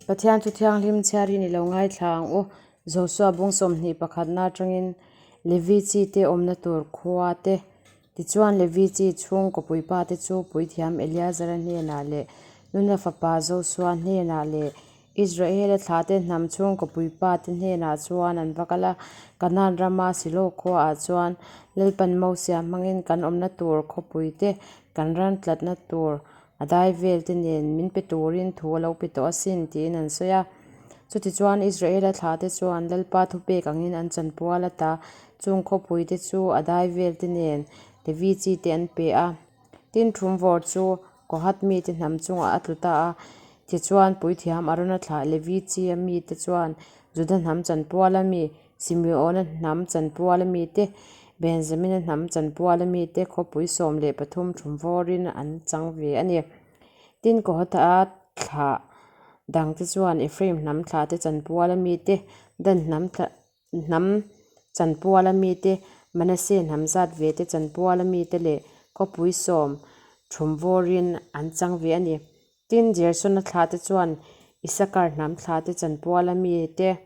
Pathian Thu Thianghlim chhiarin i lo ngaithla ang u. Josua bung 21 na atangin Levi chi te awmna tur khua te. Tichuan Levi chi chhungkaw puipa te chu puithiam Eleazara hnenah leh Nuna fapa Josua hnenah leh Israela thlahte hnam chhungkaw puipa te hnenah chuan an va kal a. Kanaan rama Silo khuaah chuan Lalpan Mosia hmangin kan awmna tur khawpui te, kan ram tlatna tur a dai vel te nen min pe turin thu a lo pe tawh asin tiin an sawi a. Chutichuan Israela thlahte chuan Lalpa thupek angin an chanpual a ta, chung khawpui te chu a dai vel te nen Levi chi te an pe a. Tin, Thumvawr chu Kohath mite hnam chungah a tlu ta a. Tichuan Puithiam Arona thlah Levi chi a mite chuan Juda hnam chanpuala mi Simeona hnam chanpuala mite, Benjamina hnam chanpuala mite khawpui 13 thumvawrin an chang ve a ni. Tin, Kohatha thlah dangte chuan Ephraim hnam thlahte chanpuala mite, Dan hnam hnam chanpuala mite, Manasseh hnam zat vete chanpuala mite leh khawpui sawm thumvawrin an chang ve a ni. Tin, Gersona thlahte chuan Isakar hnam thlahte chanpuala mite,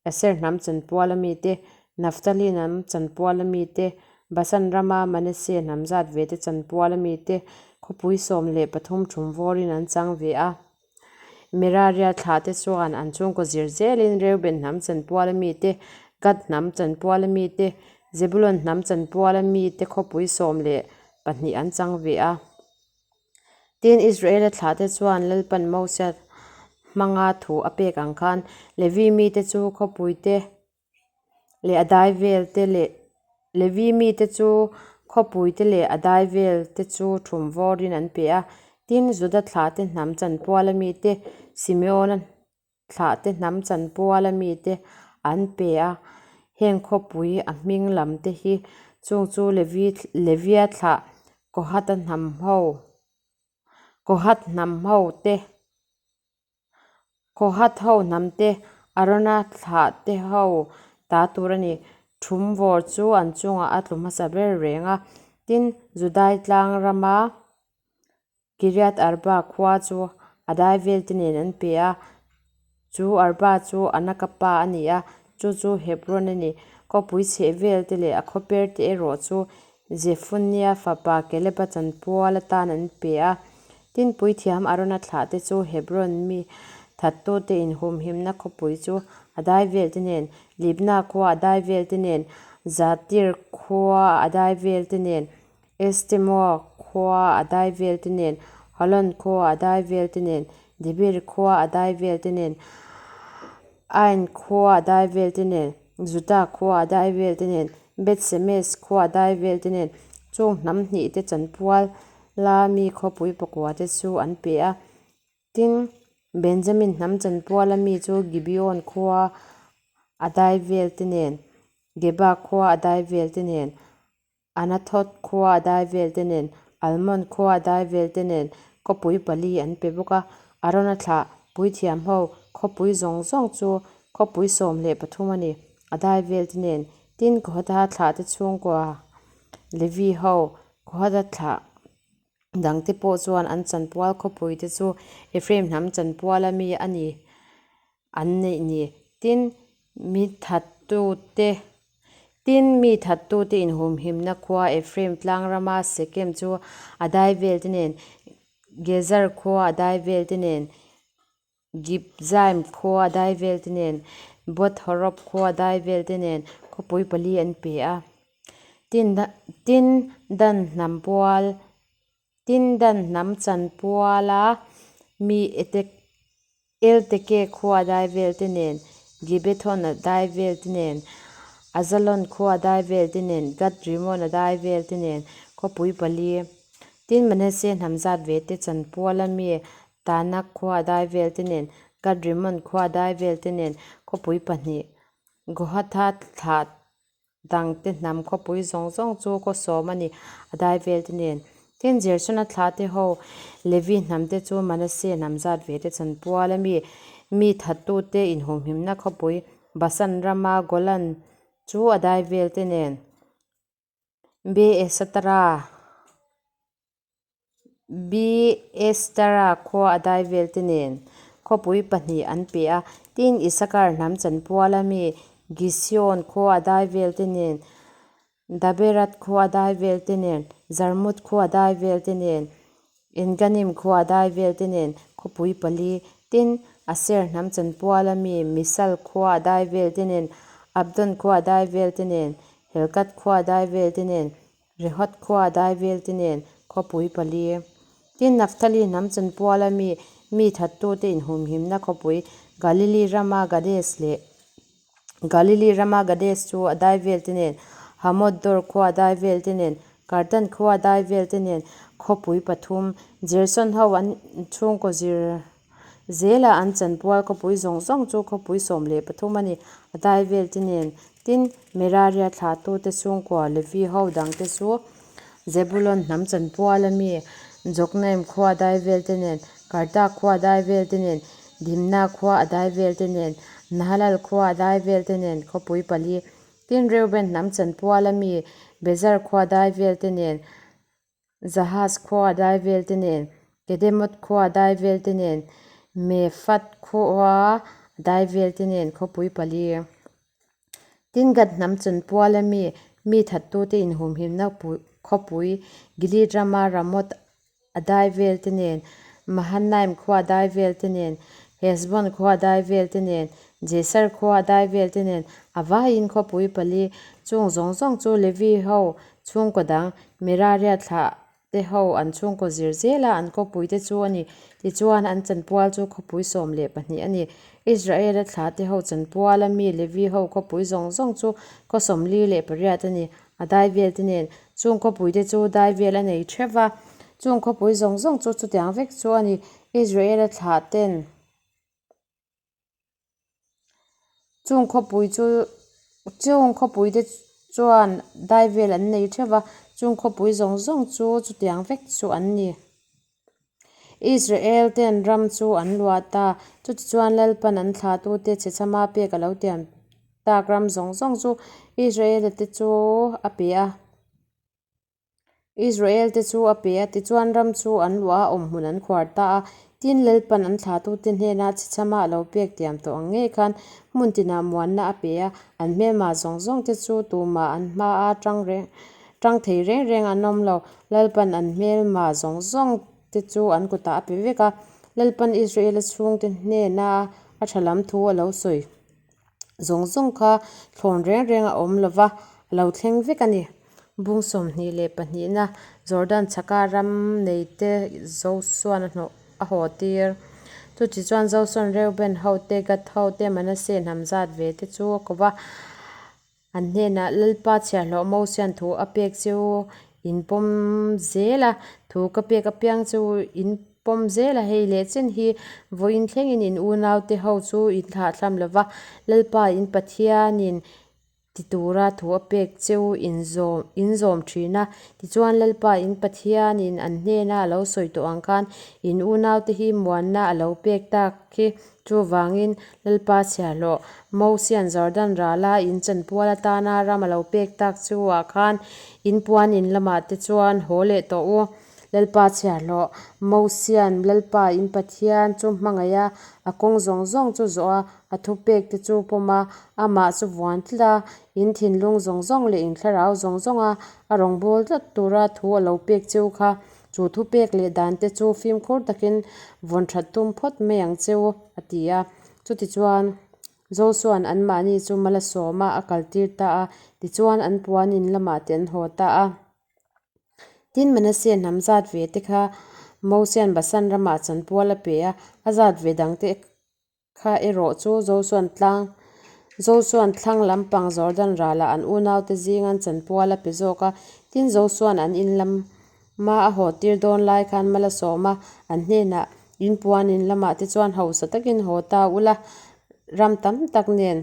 Aser hnam chanpuala mite, Naphtali hnam chanpuala mite, Basan rama Manasseh hnam zat ve te chanpuala mite khawpui 13 thumvawrin an chang ve a. Meraria thlahte chuan an chhungkaw zir zelin Reuben hnam chanpuala mite, Gad hnam chanpuala mite, Zebulun hnam chanpuala mite khawpui 12 an chang ve a. Tin, Israela thlahte chuan Lalpan Mosia hmanga thu a pek ang khan Levi mite chu khawpuite leh a dai velte leh Levi mite chu khawpuite leh a dai velte chu thum vawrin an pe a. Tin, Juda thlahte hnam chanpuala mite, Simeona thlahte hnam chanpuala mite an pe a. Heng khawpui a hming lam te hi chung chu Levi Levia thlah Kohatha hnam ho Kohath hnam ho te Kohath ho hnam te Arona thlah te ho ta tur a ni. Thumvawr chu an chungah a tlu hmasa ber reng a. Tin, Judai tlang rama Kiriath Arba khua chu a dai velte nen an pe a, chu Arba chu Anaka pa a ni a, chu chu Hebron a ni. Khawpui chheh velte leh a khawperte erawh chu Jefunnia fapa Keleba chanpual atan an pe a. Tin, puithiam Arona thlahte chu Hebron mi thattute inhumhimna khawpui chu a dai velte nen, Libna khua a dai velte nen, Jatir khua a dai velte nen, Estemoa khua a dai vel te nen, Holon khua a dai vel te nen, Debir khua a dai vel te nen, Ain khua a dai vel te nen, Juta khua a dai vel te nen, Beth-semes khua a dai vel te nen, chung hnam hnih te chanpual la mi khawpui pakua te chu an pe a. Tin, Benjamin hnam chanpuala mi chu Gibeon khua a dai vel te nen, Geba khua a dai vel te nen, Anathoth khua a dai vel te nen, Almon khua a dai vel te nen khawpui pali an pe bawk a. Arona thlah puithiam ho khawpui zawng zawng chu khawpui 13 a ni, a dai vel te nen. Tin, Kohatha thlah te chhungkua Levi ho Kohatha thlah dangte pawh chuan an chanpual khawpui te chu Ephraim hnam chanpuala mi a ni an neih ni. Tin, mi thattute Tin, mi thattute inhumhimna khua Ephraim tlang rama Sekem chu a dai velte nen, Gezer khua a dai velte nen, Gibzaim khua a dai velte nen, Beth-horob khua a dai velte nen khawpui pali an pe a. Tin, tin, Dan hnam pual Tin, Dan hnam chanpuala mi Etek Elteke khua dai velte nen, Gibethon a dai velte nen, Ajalon khua dai velte nen, Gath-rimon a dai velte nen, khawpui pali. Tin, Manasseh hnam zat vete chanpuala mi Tanak khua dai velte nen, Gath-rimon khua dai velte nen, khawpui pahnih. Gohatha thlah Dangte hnam khawpui zawng zawng chu khaw sawm a ni, a dai vel te nen. Tin, Gersona thlah te ho Levi hnam te chu Manasseh hnam zat ve te chanpual a mi, mi thattute inhumhimna khawpui Basan rama Golan chu a dai vel te nen. Be-esatara. Be-estara khua a dai vel te nen. khawpui pahnih an pe a. Tin, Isakar hnam chanpuala mi Gision khua a dai velte nen, Daberath khua a dai velte nen, Jarmuth khua a dai velte nen, Enganim khua a dai velte nen, khawpui pali. Tin, Aser hnam chanpuala mi Misal khua a dai velte nen, Abdon khua a dai velte nen, Helkath khua a dai velte nen, Rehoth khua a dai velte nen, khawpui pali. Tin, Naphtali hnam chanpuala mi mi thattute inhumhimna khawpui Galili rama Gades leh Galili rama Gades chu a dai velte nen, Hamot Dor khua a dai velte nen, Kartan khua a dai velte nen, khawpui pathum, Gerson ho an chhungkaw zir zela an chanpual khawpui zawng zawng chu khawpui 13 a ni, a dai velte nen. Tin, Meraria thlahtute chhungkua Levi ho dangte chu Zebulon hnam chanpuala mi Joknaim khua a dai velte nen, Karta khua a dai velte nen, Dimna khua a dai velte nen, Nahalal khua a dai velte nen, khawpui pali. Tin, Reuben hnam chanpuala mi Bezer khua a dai velte nen, Jahaz khua a dai velte nen, Kedemoth khua a dai velte nen, Mefath khua a dai velte nen, khawpui pali. Tin, Gad hnam chanpuala mi mi thattute inhumhimna khawpui Gilead rama Ramoth a dai velte nen, Mahanaim khua a dai velte nen, Heshbon khua a dai velte nen, Jeser khua a dai velte nen, a vaiin khawpui pali chung zawng zawng chu Levi ho chhungkaw dang Meraria thlah te ho an chhungkaw zir zel a, an khawpui te chu a ni. Tichuan, an chanpual chu khawpui 12 a ni. Israela thla te ho chanpual a mi Levi ho khawpui zawng zawng chu khaw 48 a ni, a dai vel te nen. Chung khawpui te chu dai vel a nei theuh va, chung khawpui zawng zawng chu chutiang vek chu a ni. Israela thlah ten. Chung khawpui chu chung khawpui te chuan dai vel an nei theuh va, chung khawpui zawng zawng chu chutiang vek chu an ni. Israel ten ram chu an luah ta, chutichuan Lalpan an thlahtute chhechhama pek a lo tiam tak ram zawng zawng chu Israela te chu a pe a. Israel te chu a pe a, tichuan ram chu an luah a, awmhmun an khuar ta a. Tin, Lalpan an thlahtute hnena chhechhama a lo pek tiam tawh ang ngei khan hmun tinah muanna a pe a, an hmelma zawng zawng te chu tumah an hmaa tang reng tang thei reng reng an awm lo. Lalpan an hmelma zawng zawng te chu an kutah a pe vek a. Lalpan Israela chhungte hnena a tha lam thu a lo sawi. Zawng zawng kha thlawn reng reng a awm lo va, a lo thleng vek a ni. Bung 22na Jordan chhaka ram neite Josuan a hnawh a haw tir. Chuti chuan Josuan Reuben hote, Gad hote, Manasseh hnam zat ve te chu a ko va. An hnenah Lalpa chhiahhlawh Mosian thu a pek che u in pawm zel a, thu ka pek apiang che u in pawm zel a, hei leh chen hi vawiin thlengin in unaute ho chu in thlahthlam lo va, Lalpa in Pathianin ti tura thu a pek che u in zawm in zawm thin a. Tichuan Lalpa in Pathianin an hnena a lo sawi tawh ang khan in unaute hi muanna a lo pek tak hi. Chuvangin, Lalpa chhiahhlawh, Mosian Jordan rala in chanpual atana ram a lo pek tak chu-ah khan in puan in lamah te chuan haw leh tawh u. Lalpa chhiahhlawh, Mosian Lalpa in Pathian chu hmangaih a, a kawng zawng zawng chu zawh a, a thupek te chu pawm a, amah chu vuan tlat a, in thinlung zawng zawng leh in thlarau zawng zawnga a rawngbâwl tlat tura thu a lo pek cheu kha Chu thupek leh dante chu fimkhur takin vawn that tum phawt mai ang che u, a ti a. Chutichuan, Josua'n anmahni chu mal a sawm a, a kaltir ta a, tichuan an puan in lamah te an haw ta a. Tin, Manasseh hnam zat ve te kha Mosia'n Basan ramah chanpual a pe a, a zat ve dangte Kha erawh chu Josuan tlang Josuan thlang lampang Jordan ralah an unaute zingan chanpual a pe zawk a. Tin, Josuan an in lama a haw tir dawn lai khan mal a sawm a, an hnenah, In puan in lamah te chuan hausa takin haw ta ula, ram tam tak nen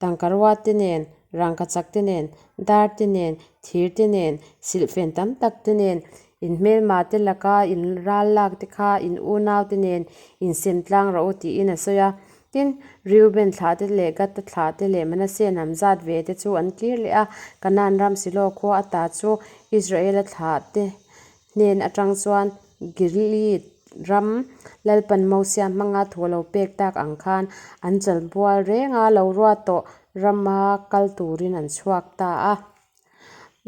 Tangkarua te nen, rangkachak te nen, dar te nen, thir te nen, silhfen tam tak te nen, in hmelma te laka in ral lak te kha in unau te nen insem tlang rawh u tiin a sawi a. Tin, Reuben thlah te leh Gad thlah te leh Manasseh hnam zat ve te chu an kir leh a, Kanaan ram Silo khua ata chu Israela thlah te hnen atang chuan Gilead. ram Lalpan Mosia hmanga thu a lo pek tak ang khan an chanpual renga lo ruat tawh rama kal turin an chhuak ta a.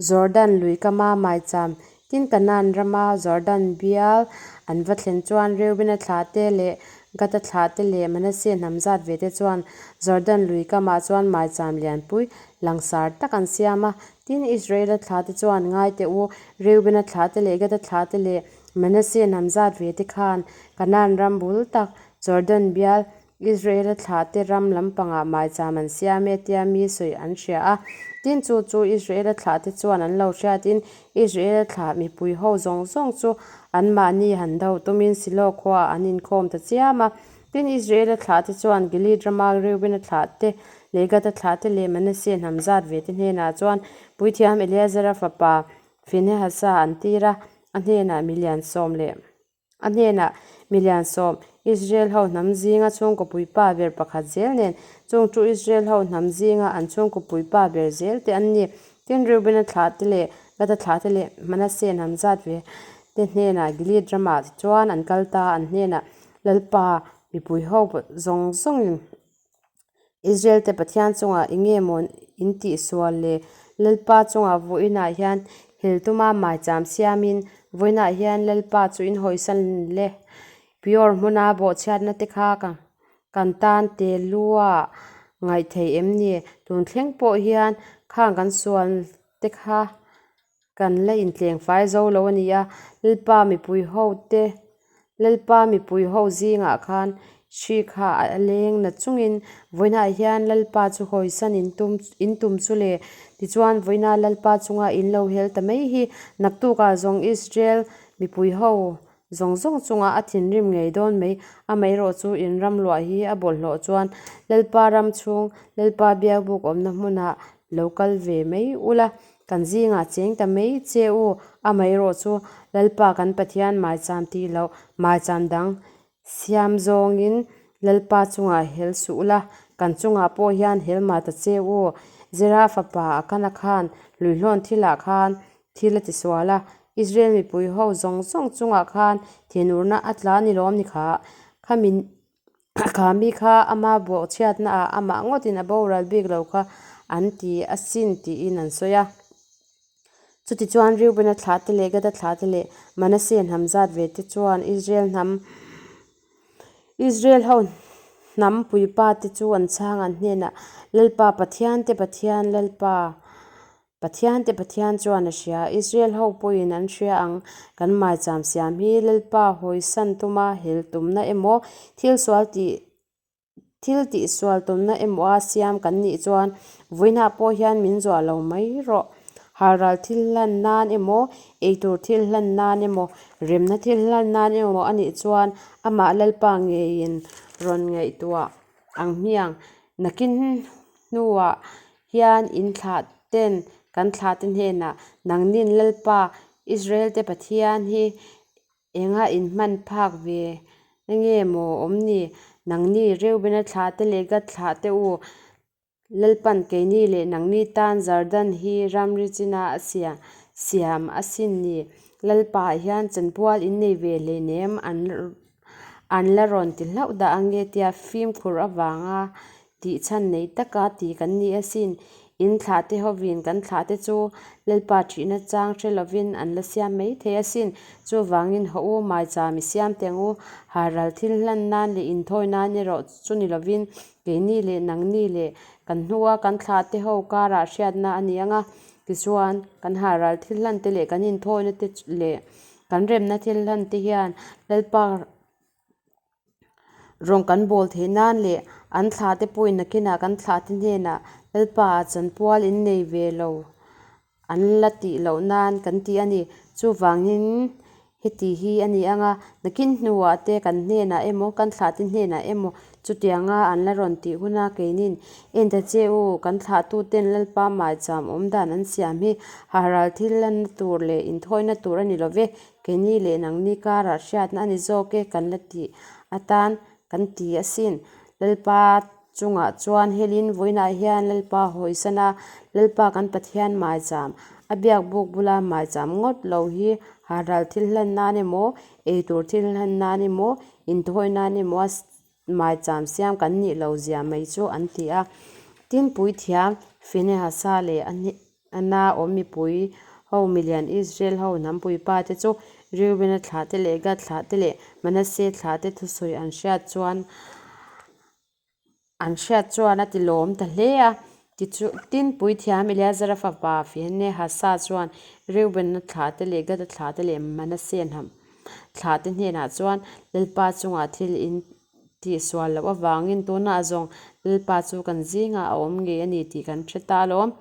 Jordan lui kama maicham tin Kanaan rama Jordan bial an va thlen chuan Reubena thlahte leh Gada thlahte leh Manase hnam zat ve te chuan Jordan lui kamah chuan maicham lianpui langsar tak an siam a. Tin, Israela thlahte chuan, Ngai teh u, Reubena thlahte leh Gada thlahte leh Manase hnam zat ve te khan Kanaan ram bul tak Jordan bial Israela thlahte ram lampangah maicham an siam e tia mi sawi an hria a. Tin, chu chu Israela thlahte chuan an lo hriatin Israela thlah mipui ho zawng zawng chu anmahni han do tumin Silo khuaah an inkhawm ta chiam a. Tin, Israela thlahte chuan Gilead rama Reubena thlahte leh Gada thlahte leh Manase hnam zat ve te hnenah chuan Puithiam Eleazara fapa Phinehasa an tir a, a hnenah milian sawm leh A hnenah, Milian sawm, Israel ho hnam zinga chhungkaw puipa ber pakhat zel nen, chung chu Israel ho hnam zinga an chhungkaw puipa ber zel te an ni. Tin, Reubena thlah te leh Gada thlah te leh Manasseh hnam zat ve te hnenah Gilead ramah chuan an kal ta, an hnenah Lalpa mipui ho zawng zawngin Israel te Pathian chungah eng nge maw in tihsual le? Lalpa chungah vawiinah hian hel tuma maicham siamin vawiinah hian Lalpa chu in hawisan le. Peor hmuna bawhchhiatna te kha kan tan te lua ngaih theih em ni? Tun thleng pawh hian khang kan sual te kha Kan la intleng fai zo lo a ni a, Lalpa mipui ho te, Lalpa mipui ho zingah khan hri kha a leng na chungin vawiinah hian Lalpa chu hawisan in tum in tum chu le. Tichuan vawiina Lalpa chunga in lo hel ta mai hi naktukah zawng Israel mipui ho zawng zawng chunga a thinrim ngei dawn mai. Amaherawh chu in ram luah hi a bawlhhlawh chuan Lalpa ram chhung, Lalpa biakbuk awmna hmunah lo kal ve mai ula, Kan zingah cheng ta mai che u, amaherawh chu Lalpa kan Pathian maicham tih loh maicham dang siam zawngin Lalpa chungah hel suh ula, kan chungah pawh hian hel mah ta che u. Zera fapa Akana khan hluihlawn thilah khan thil a tisual a, Israel mipui ho zawng zawng chungah khan thinurna a tla ni lawm ni kha, khami Kha mi kha ama bawhchhiatna ah amah ngawtin a boral bik lo kha an ti asin tiin an sawi a. Chutichuan Reubena thlahte leh Gada thlahte leh Manasseh hnam zat ve te chuan Israel hnam Israel ho hnam puipa te chu an chhang an hnenah Lalpa Pathian te Pathian Lalpa Pathian te Pathian chuan a hria, Israel ho pawhin an hria ang, kan maicham siam hi Lalpa hawisan tuma hel tumna emaw, thil sual tih thil tih sual tumna emaw a siam kan nih chuan vawiinah pawh hian min zuah lo mai rawh. Halral thil hlan nan emaw, eitur thil hlan nan emaw, remna thil hlan nan emaw a nih chuan amah Lalpa ngeiin rawn ngaihtuah ang hmiang. Nakin hnuah hian in thlah ten kan thlah te hnenah nangnin Lalpa Israel te Pathian hi enga in hman phak ve na nge maw awm ni? Nangni Reubena thlah te leh Gad thlah te u Lalpan keini leh nangni tan Jordan hi ramri china a siam asin ni. Lalpa ah hian chanpual in nei ve hleinem an an la rawn ti hlauh dah ange tia fimkhur avanga Tih chhan nei taka ti kan ni asin. In thlah te hovin kan thlah te chu Lalpa thihna chang hre lovin an la siam mai thei asin. Chuvangin haw u, maicham i siam teng u, haral thil hlan nan leh inthawi nan erawh chu ni lovin keini leh nangni leh kan hnua kan thlah te ho karah hriatna a ni ang a. Tichuan, kan haral thil hlan te leh kan inthawina te leh kan remna thil hlan te hian Lalpa Rawng kan bawl theih nan leh an thlah te pawhin nakinah kan thlah te hnenah Lalpa ah chanpual in nei ve lo an la tih loh nan kan ti a ni. Chuvangin heti hi a ni ang a, nakin hnuah te kan hnenah emaw kan thlah te hnenah emaw chutianga an la rawn tih huna keinin en ta che u, kan thlahtuten Lalpa maicham awm dan an siam hi haral thil lanna tur leh inthawina tur a ni lo ve. Keini leh nangni karah hriatna a ni zawk e kan la tih atan kan ti asin. Lalpa chungah chuan helin vawiinah hian Lalpa hawisan a, Lalpa kan Pathian maicham A biak buk bula maicham ngawt lo hi halral thil hlan nan emaw, eitur thil hlan nan emaw, inthawi nan emaw a maicham siam kan nih lo zia mai chu an ti a. Tin, puithiam Finehasa leh a hnena awm mipui ho milian Israel ho hnampui pa te chu Reubena thlah te leh Gad thlah te leh Manasseh thlah te thusawi an hriat chuan An hriat chuan a ti lawm ta hle a. Tichu, tin Puithiam Eleazara fapa Finehasa chuan Reubena thlahte leh Gada thlahte leh Manasseh hnam thlahte hnenah chuan, Lalpa chungah thil in tihsual loh avangin tunah zawng Lalpa chu kan zingah a awm ngei a ni tih kan hre ta alawm.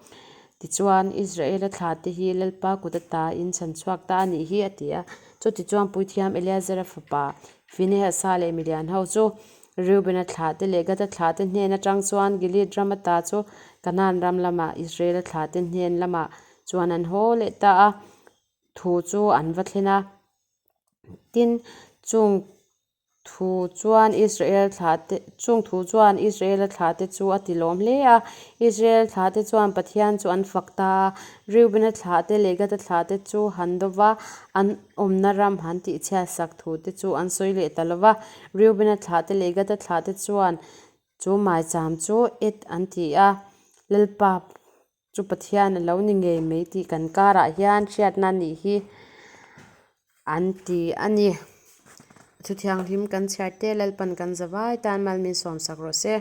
Tichuan, Israela thlahte hi Lalpa kut ata in chhan chhuak ta a nih hi, a ti a. Chutichuan Puithiam Eleazara fapa Finehasa leh milian ho chu Reubena thlahte leh Gada thlahte hnen atang chuan Gilead ram ata chu Kanaan ram lamah Israela thlahte hnen lamah chuan an haw leh ta a, thu chu an va thlen a. Tin, chung thu chuan Israel thlahte chung thu chuan Israela thlahte chu a ti lawm hle a. Israel thlahte chuan Pathian chu an fak ta a, Reubena thlahte leh Gada thlahte chu han do va, an awmna ram han tihchhiat sak thute chu an sawi leh ta lo va. Reubena thlahte leh Gada thlahte chuan chu maicham chu et an ti a, Lalpa chu Pathian a lo ni ngei mai tih kan karah hian hriatna nih hi an ti a ni. Thu thianghlim kan chhiar te Lalpan kan zavai tan mal min sawmsak rawh se.